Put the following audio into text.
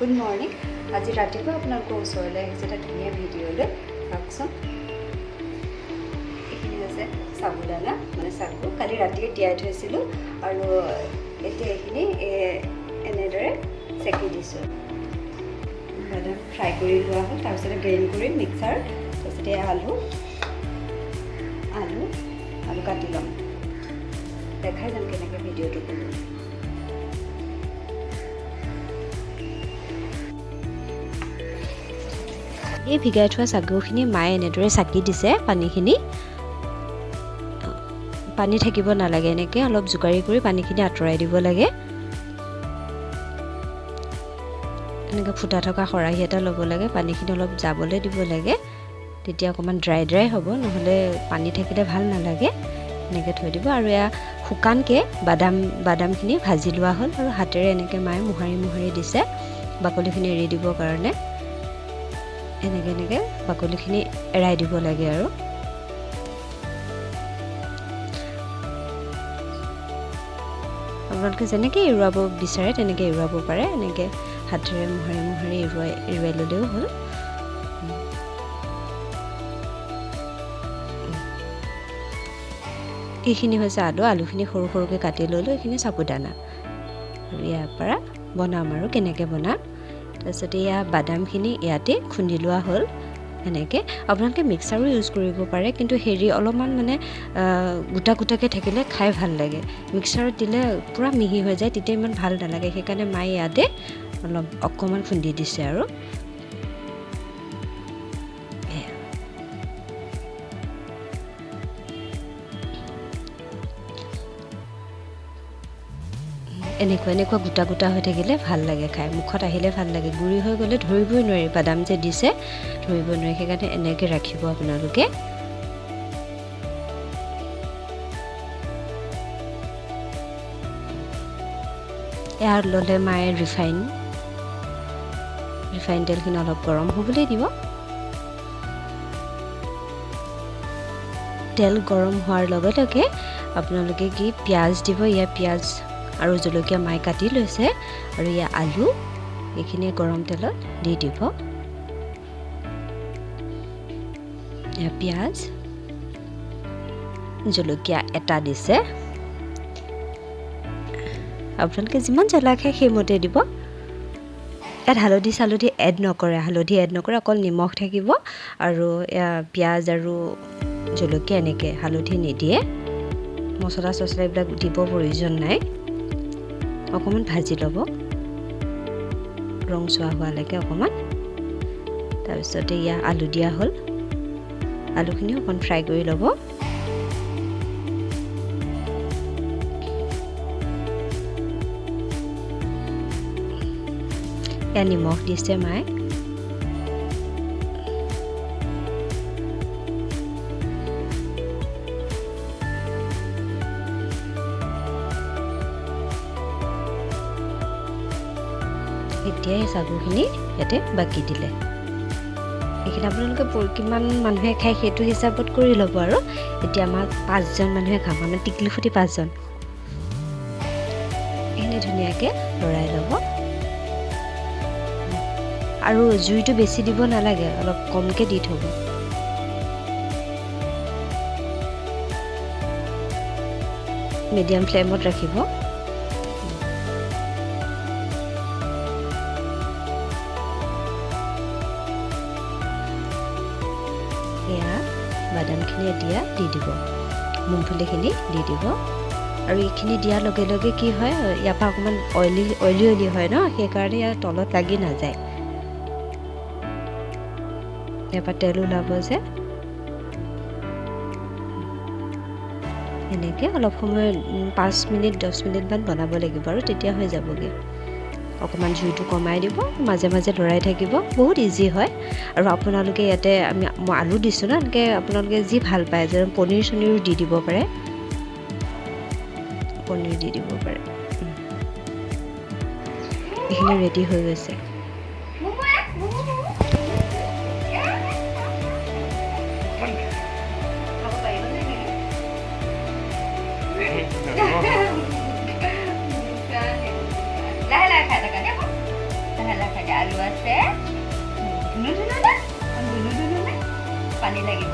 Good morning. আজি ৰাতিপুৱা আপোনালোকৰ ওচৰলৈ আহিছে এটা ধুনীয়া ভিডিঅ' লৈ। চাওকচোন, এইখিনি হৈছে চাবুদানা, মানে চাগু কালি ৰাতিয়ে তিয়াই থৈছিলোঁ আৰু এতিয়া এইখিনি এনেদৰে চেকি দিছোঁ। বাদাম ফ্ৰাই কৰি লোৱা হ'ল, তাৰপিছতে গ্ৰেইণ্ড কৰিম মিক্সাৰত। তাৰপিছতে আলু আলু আলু কাটি ল'ম, দেখাই যাম কেনেকৈ ভিডিঅ'টো কৰোঁ। এই ভিগাই থোৱা চাগুখিনি মায়ে এনেদৰে চাকি দিছে। পানীখিনি, পানী থাকিব নালাগে, এনেকৈ অলপ জোকাৰি কৰি পানীখিনি আঁতৰাই দিব লাগে। এনেকৈ ফুটা থকা খৰাহী এটা ল'ব লাগে, পানীখিনি অলপ যাবলৈ দিব লাগে, তেতিয়া অকণমান ড্ৰাই ড্ৰাই হ'ব, নহ'লে পানী থাকিলে ভাল নালাগে। এনেকৈ থৈ দিব। আৰু এয়া শুকানকৈ বাদামখিনি ভাজি লোৱা হ'ল আৰু হাতেৰে এনেকৈ মায়ে মোহাৰি মোহাৰি দিছে বাকলিখিনি এৰি দিবৰ কাৰণে। এনেকৈ এনেকৈ বাকলিখিনি এৰাই দিব লাগে। আৰু আপোনালোকে যেনেকৈ এৰুৱাব বিচাৰে তেনেকৈ এৰুৱাব পাৰে, এনেকৈ হাতেৰে মোহাৰি মোহাৰি এৰুৱাই এৰুৱাই ল'লেও হ'ল। এইখিনি হৈছে আলু, আলুখিনি সৰু সৰুকৈ কাটি ল'লোঁ। এইখিনি চাবুদানা আৰু ইয়াৰ পৰা বনাম আৰু কেনেকৈ বনাম। তাৰপিছতে এয়া বাদামখিনি ইয়াতে খুন্দি লোৱা হ'ল। এনেকৈ আপোনালোকে মিক্সাৰো ইউজ কৰিব পাৰে, কিন্তু হেৰি অলপমান মানে গোটা গোটাকৈ থাকিলে খাই ভাল লাগে। মিক্সাৰত দিলে পূৰা মিহি হৈ যায়, তেতিয়া ইমান ভাল নালাগে। সেইকাৰণে মায়ে ইয়াতে অলপ অকণমান খুন্দি দিছে। আৰু এনেকুৱা এনেকুৱা গোটা গোটা হৈ থাকিলে ভাল লাগে খাই, মুখত আহিলে ভাল লাগে। গুড়ি হৈ গ'লে ধৰিবই নোৱাৰি, বাদাম যে দিছে ধৰিব নোৱাৰি, সেইকাৰণে এনেকৈ ৰাখিব আপোনালোকে। এয়া ল'লে মায়ে ৰিফাইন ৰিফাইন তেলখিনি অলপ গৰম হ'বলৈ দিব। তেল গৰম হোৱাৰ লগে লগে আপোনালোকে কি পিঁয়াজ দিব। ইয়াৰ পিঁয়াজ আৰু জলকীয়া মায়ে কাটি লৈছে আৰু ইয়াৰ আলু এইখিনি গৰম তেলত দি দিব। ইয়াৰ পিঁয়াজ জলকীয়া এটা দিছে, আপোনালোকে যিমান জ্বলা খায় সেইমতে দিব। ইয়াত হালধি চালধি এড নকৰে, হালধি এড নকৰে, অকল নিমখ থাকিব আৰু পিঁয়াজ আৰু জলকীয়া এনেকৈ, হালধি নিদিয়ে। মছলা চছলা এইবিলাক দিব প্ৰয়োজন নাই। অকণমান ভাজি ল'ব ৰংচোৱা হোৱালৈকে অকণমান। তাৰপিছতে ইয়াৰ আলু দিয়া হ'ল, আলুখিনিও অকণ ফ্ৰাই কৰি ল'ব। ইয়াত নিমখ দিছে মায়ে। এতিয়া এই চাগুখিনি ইয়াতে বাকি দিলে। এইখিনি আপোনালোকে কিমান মানুহে খায় সেইটো হিচাপত কৰি ল'ব। আৰু এতিয়া আমাক 5জন মানুহে খাম, আমাৰ টিকলিফুটি 5জন। এইখিনি ধুনীয়াকৈ লৰাই ল'ব আৰু জুইটো বেছি দিব নালাগে, অলপ কমকৈ দি থ'ব। মিডিয়াম ফ্লেমত ৰাখিব। এয়া বাদামখিনি এতিয়া দি দিব, মুংফলিখিনি দি দিব। আৰু এইখিনি দিয়াৰ লগে লগে কি হয়, ইয়াৰ পৰা অকণমান অইলি অইলি অইলি হয় ন, সেইকাৰণে ইয়াৰ তলত লাগি নাযায়। ইয়াৰ পৰা তেল ওলাব যে। এনেকৈ অলপ সময় 5 মিনিট 10 মিনিটমান বনাব লাগিব আৰু তেতিয়া হৈ যাবগৈ। অকণমান জুইটো কমাই দিব, মাজে মাজে লৰাই থাকিব, বহুত ইজি হয়। আৰু আপোনালোকে ইয়াতে মই আলু দিছোঁ ন, এনেকৈ আপোনালোকে যি ভাল পায়, যেনে পনীৰ চনীৰো দি দিব পাৰে, পনীৰ দি দিব পাৰে। এইখিনি ৰেডি হৈ গৈছে। লাহে লাহে খাই থাকা। ব'লা খাই দিয়া। আলু আছে। ধুনু ধুনু না, ধুনু ধুনু না, পানী লাগিব।